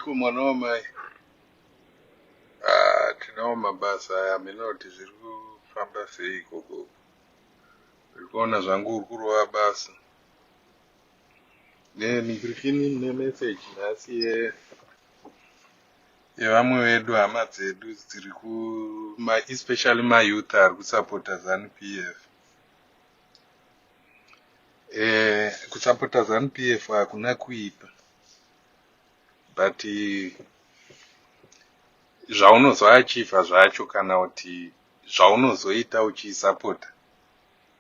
Wadiko mwana wamai? Ah, tinawo mabasa aya, hameno kuti zviri kufamba sei ikoko. Ndiri kuona zvangu uri kurova basa. Nemikirikini nemeseji nhasi ye yevamwe vedu hama dzedu dziri ku especially mayouth ari kusapota Zanu PF. Eh, kusapota Zanu PF hakuna kuipa but zvaunozoachivha zvacho kana kuti zvaunozoita uchiisapota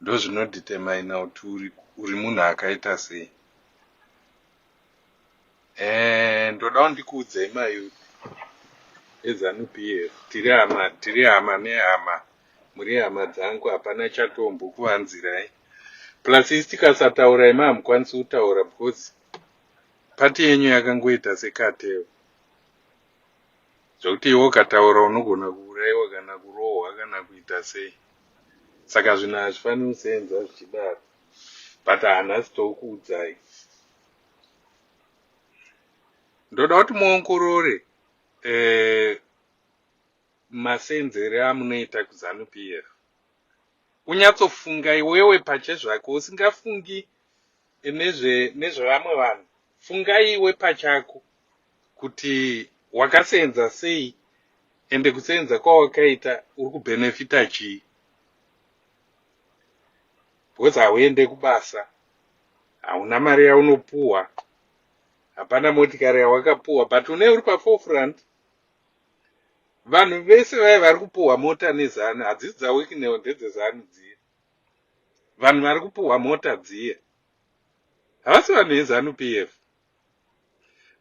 ndozvinodetermina kuti uri, uri munhu akaita sei. Eh, ndoda kuti ndikuudzei mayouth eZanu PF tiri hama, tiri hama nehama, muri hama dzangu, hapana chatombokuvanzirai. Plus isi tikasataura imi hamukwanisi kutaura because pati yenyu yakangoita sekatewo zvekuti iwe ukataura unogona kuuraiwa kana kurohwa kana kuita sei. Saka zvinhu hazvifaniri kuseenza zvichidaro but hanhasi tokuudzai. Ndoda kuti muongorore eh, masenzere amunoita kuZanu PF. Unyatsofunga iwewe pachezvako usingafungi nezve nezvevamwe vanhu. Funga iwe pachako kuti wakasenza sei ende kusenza kwawakaita uri kubhenefita chii because hauende kubasa hauna mari yaunopuhwa hapana motikari yawakapuhwa but une uri paforefront vanhu vese vaya vari kupuhwa mota nezanu hadzisi dzawicknel ndedzezanu dziye vanhu vari kupuhwa mota dziye havasi vanhu vezanu p f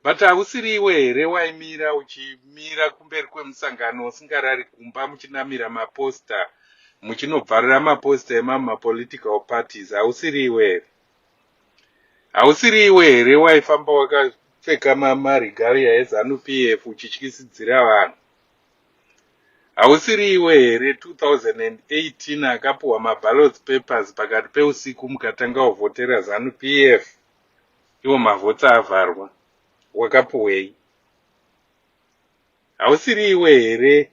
but hausiri iwe here waimira uchimira kumberi kwemusangano usingarari kumba muchinamira maposta muchinobvarira maposta emamwe mapolitical parties hausiri iwe here Hausiri iwe here waifamba wakapfeka maregalia eZanu PF uchityisidzira vanhu? Hausiri iwe here 2018 akapuhwa maballots papers pakati peusiku mukatanga kuvhotera Zanu PF iwo mavhotsi avharwa? Wakapuhwei? Hausiri iwe here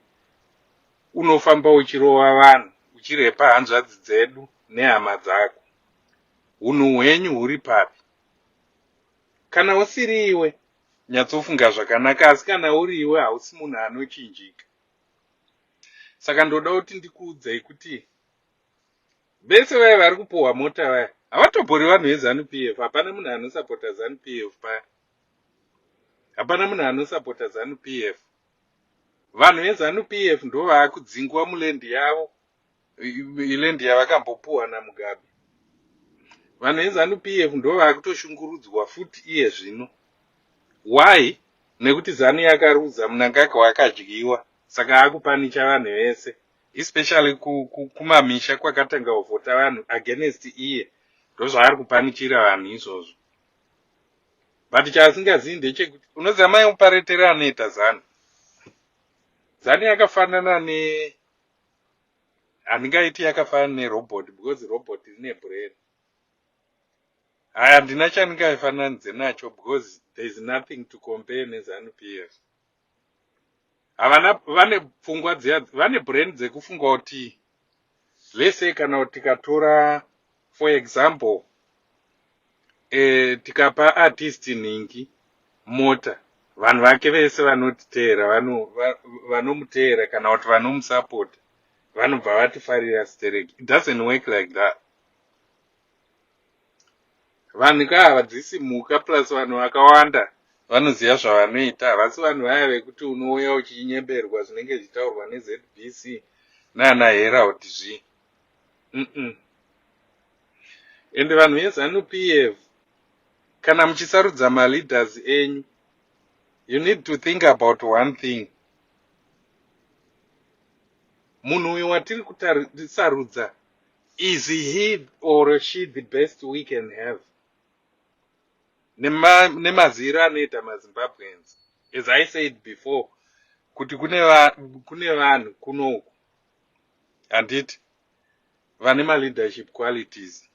unofamba uchirova vanhu uchirepa hanzvadzi dzedu nehama dzako? Hunhu hwenyu huri papi? Kana usiri iwe, nyatsofunga zvakanaka asi kana uri iwe hausi munhu anochinjika. Saka ndoda kuti ndikuudzei kuti vese vaya vari kupuhwa mota vaya havatobhori vanhu veZanu PF. Hapana munhu anosapota Zanu PF paya. Hapana munhu anosapota Zanu PF. Vanhu veZanu PF ndovaakudzingwa muland yavo iland yavakambopuhwa naMugabe. Vanhu veZanu PF ndovakutoshungurudzwa futi iye zvino. Why? Nekuti Zanu yakaruza, Mnangagwa akadyiwa, saka akupanicha vanhu vese especially kumamisha kwakatanga kuvhota vanhu against iye, ndozvaari kupanichira vanhu izvozvo. But chaasingazivi ndechekuti unoziva mai mupareteri anoita Zanu. Zanu yakafanana ne handingaiti yakafanana nerobot because robot rine brain haya handina chandingaifananidze nacho because there is nothing to compare nezanu p f havana vane pfungwa dziya vane brain dzekufunga kuti lese kana kuti tikatora for example e, tikapa artist nhingi mota vanhu vake vese vanotiteera vanomuteera kana kuti vanomusapota vanobva vatifarira stereki. It doesn't work like that. Vanhu ka havadzisi mhuka plus vanhu vakawanda vanoziva zvavanoita havasi vanhu vaya vekuti unouya uchinyemberwa zvinenge zvichitaurwa nezbc nana herald zvii mm -mm. Ende vanhu vezanu PF kana muchisarudza maleaders enyu you need to think about one thing munhu uyu watiri kusarudza is he or she the best we can have nemaziro anoita mazimbabweans as I said before kuti kune vanhu kunoku handiti vane maleadership qualities.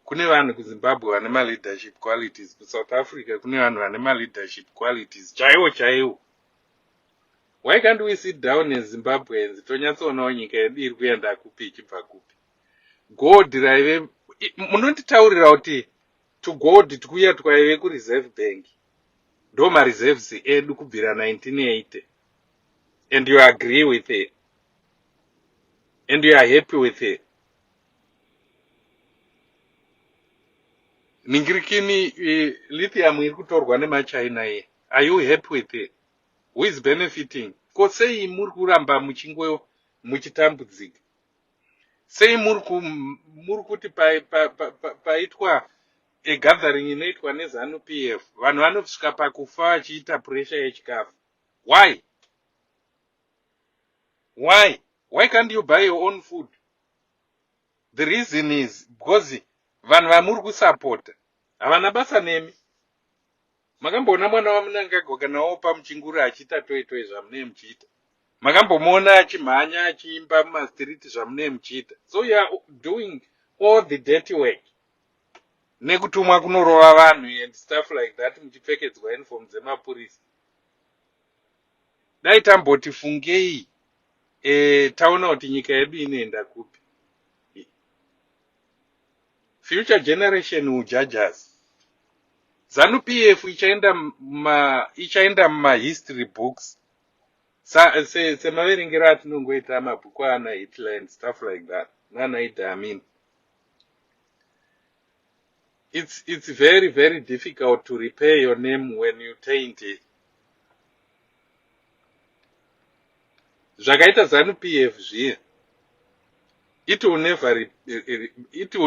Kune vanhu kuZimbabwe vane maleadership qualities, kuSouth Africa kune vanhu vane maleadership qualities chaiwo chaiwo. Why can't we sit down as Zimbabweans tonyatsoonawo nyika yedu iri kuenda kupi ichibva kupi? Gold raive munonditaurira kuti tugold twuya twaive kuReserve Bank ndo mareserves edu kubvira 1980 and you agree with it and you are happy with it. Ningirikini lithium iri kutorwa nemaChina iye. Are you happy with it? Who is benefiting? Ko sei muri kuramba muchingo muchitambudzika? Sei muri muri kuti paitwa pa, pa, pa a gathering inoitwa neZanu PF vanhu vanosvika pakufa vachiita pressure yechikafu? Why? Why? Why can't you buy your own food? The reason is because vanhu vamuri kusapota havana basa nemi. Makamboona mwana waMnangagwa kana wopa muchinguri achiita toi toi zvamunee muchiita? Makambomuona achimhanya achiimba mumastreet zvamunee muchiita? So you are doing all the dirty work nekutumwa kunorova vanhu and stuff like that muchipfekedzwa uniform dzemapurisa. Dai tamboti fungei e, taona kuti nyika yedu inoenda kupi. Future generation will judge us. Zanu PF ichaenda ma ichaenda mumahistory books semaverengero se, atinongoita mabhuku ana Hitler and stuff like that nana Idi Amin. It's very very difficult to repair your name when you taint it. Zvakaita Zanu PF zviye. It will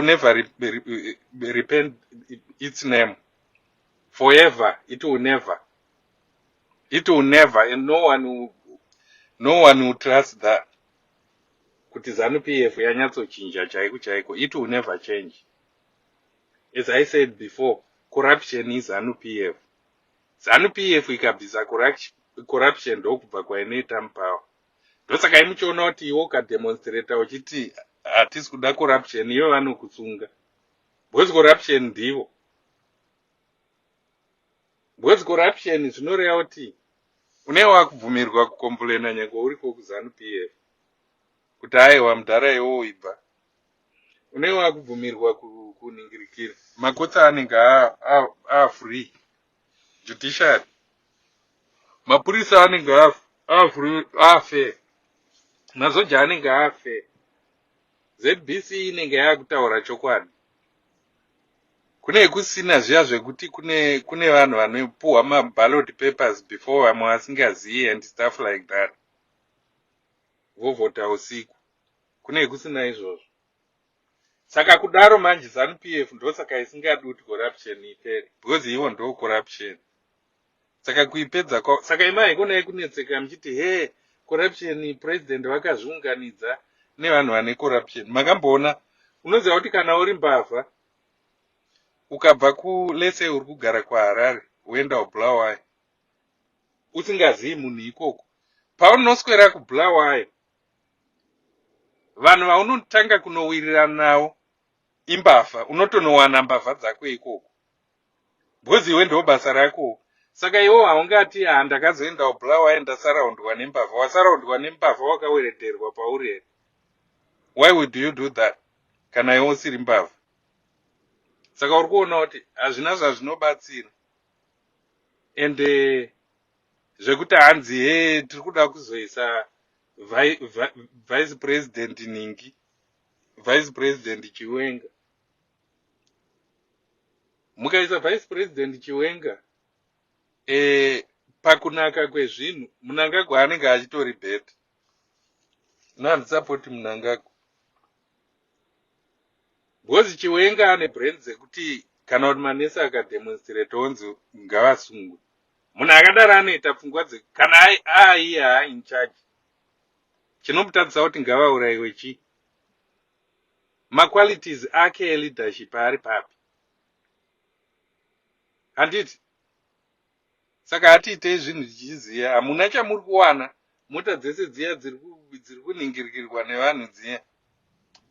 never repent its name forever. It will never. It will never, and no one will trust that. Kuti Zanu PF yanyatsochinja chaiko chaiko, it will never change. As I said before, corruption is Zanu PF. Zanu PF ikabvisa corruption ndokubva kwainoita mupower. Ndosaka imuchiona kuti iwe ukademonstrata uchiti hatisi kuda corruption, ivo vanokusunga. Because corruption ndivo. Because corruption zvinoreva kuti une wakubvumirwa kucomplaina nyange uriko kuZanu PF. Kuti aiwa mudhara iwowo ibva. Une wakubvumirwa kuningirikira. Makotsi anenge afree. Judiciary. Mapurisa anenge afree afair. Masoja anenge afair. ZBC inenge yakutaura chokwadi. Kune kusina zviya zvekuti kune vanhu vanopuhwa maballot papers before vamwe vasingazivi and stuff like that. Vovhota usiku. Kune kusina izvozvo. Saka kudaro manje Zanu PF ndosaka isingadi kuti corruption ipere because ivo ndo corruption. Saka kuipedza kwa saka imi haikonai kunetseka muchiti he corruption president vakazviunganidza nevanhu vane corruption. Makamboona unoziva kuti kana uri mbavha ukabva ku let's say uri kugara kuHarare woenda kuBulawayo usingazii munhu ikoko paunoswera kuBulawayo vanhu vaunotanga kunowirirana navo imbavha unotonowana mbavha dzako ikoko because iwe ndo basa rako saka iwo haungati ha ndakazoenda kuBulawayo ndasaraundwa nembavha wasaraundwa nembavha wakaweredherwa pauri here why would you do that kana iwe usiri mbavha saka uri kuona kuti hazvina zvazvinobatsira ende zvekuti hanzi he tiri kuda kuzoisa vice president ningi vice president Chiwenga mukaisa vice president Chiwenga pakunaka kwezvinhu Mnangagwa anenge achitori better nandisapoti Mnangagwa because Chiwenga ane brain dzekuti kana kuti manesi akademonstrate onzi ngavasungwe munhu akadaro anoita pfungwa dze kana aiye haa in charge chinomutadzisa kuti ngavaurayiwe chii maqualities ake eleadership ari papi handiti saka hatiitei zvinhu tichiziva hamuna chamuri kuwana mota dzese dziya dziri kuningirikirwa nevanhu dziya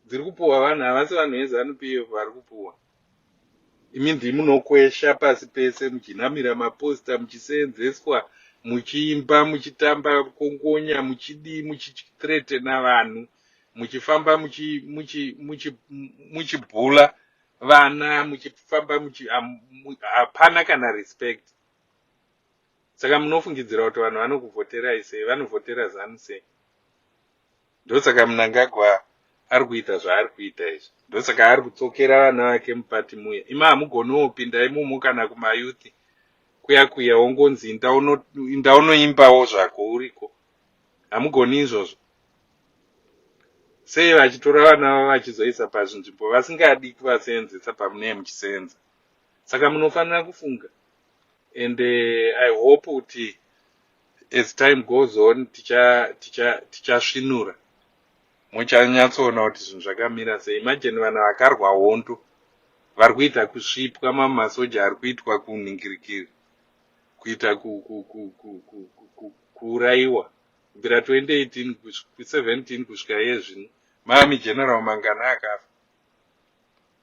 dziri kupuhwa vanhu havasi vanhu veZanu PF vari kupuhwa. Imi ndimi munokwesha pasi pese muchinamira maposta muchiseenzeswa muchiimba muchitamba kongonya muchidii muchithreatena vanhu muchifamba muchibhula vana muchifamba hapana kana respect. Saka munofungidzira kuti vanhu vanokuvhoterai sei? Vanovhotera Zanu sei? Ndosaka Mnangagwa ari kuita zvaari kuita izvi. Ndosaka ari kutsokera vana vake mupati muya. Imi hamugoniwo kupinda imomo kana kumayouth kuya kuya wongonzi inda unoimbawo zvako uriko. Hamugoni izvozvo. Sei vachitora vana vavo vachizoisa pazvinzvimbo vasingadi kuvaseenzesa pamunee muchiseenza. Saka munofanira kufunga and I hope kuti as time goes on tichasvinura muchanyatsoona kuti zvinhu zvakamira sei. Imagine vana vakarwa hondo vari kuita kusvipwa, mamwe masoja ari kuitwa kunhingirikiri, kuita kuurayiwa kubvira 2018 17 kusvika iye zvino. Maarmy general mangani akafa?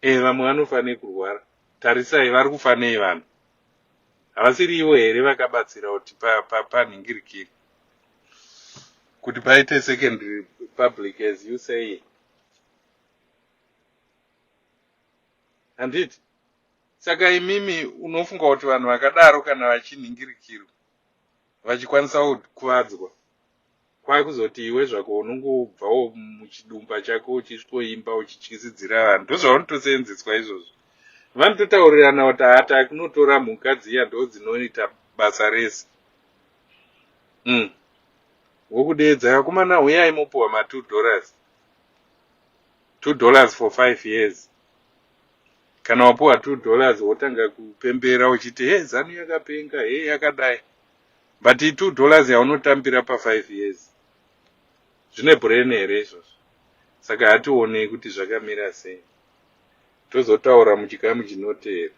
Eh, vamwe vanofa nekurwara. Tarisai, vari kufa nei vanhu? Havasiri ivo here vakabatsira kuti panhingirikiri kuti paite second republic as you say? Handiti? Saka imimi unofunga kuti vanhu vakadaro kana vachinhingirikirwa vachikwanisa kukuvadzwa, kwakuzoti iwe zvako unongobvawo muchidumba chako uchisvikoimba uchityisidzira vanhu. Ndozvavanotoseenzeswa izvozvo. Vanototaurirana kuti hata kunotora mhuka dziya ndo dzinoita basa rese. Wokudeedza vakomana huyai mopuwa ma $2. $2 for 5 years. Kana wapuwa $2 wotanga kupembera uchiti he Zanu yakapenga, he yakadai. But $2 yaunotambira pa 5 years zvine brain here izvozvo? Saka hationei kuti zvakamira sei. Tozotaura muchikamu chinoteera.